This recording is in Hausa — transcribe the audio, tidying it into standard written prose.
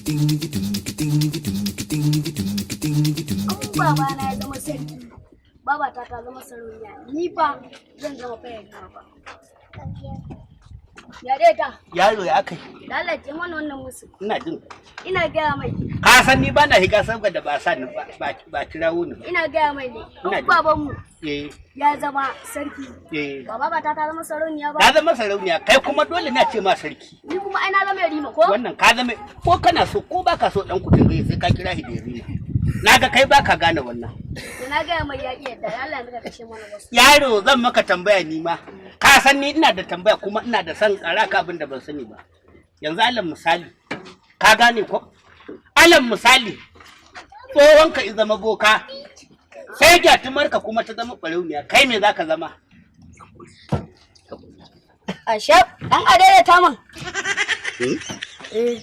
In babana ya zama sarki, babata ta zama sarauniya, ni fa zan zama fa yarima fa. Ya dai ta? Yaro, ya aka yi? Lalace mana wannan musu. Ina jin. Ina gaya mai. Ka san ni ba na higa saboda ba sa ni ba, ba kirawo ni ba. Ina gaya mai ne. Ina In jin. babanmu ya zama sarki, ba babata ta zama sarauniya ba? Ka zama sarauniya, kai kuma dole na ce ma sarki. Ni kuma ai na zama yarima ko? Wannan ka zama, ko kana so ko baka so, dan kudin gai sai ka kira shi da yarima. Na ga kai baka gane wannan. Da na gaya mai ya iya da Allah ya kashe mana wasu. Yaro, zan maka tambaya ni ma. Ka san ni ina da tambaya, kuma ina da san tsara ka abin da ban sani ba. Yanzu alal misali, ka gane ko? Alal misali, tsohon ka i zama boka, sai gyatumarka kuma ta zama ɓarauniya, kai me zaka zama? A shaf dan a daidaita man. Eh.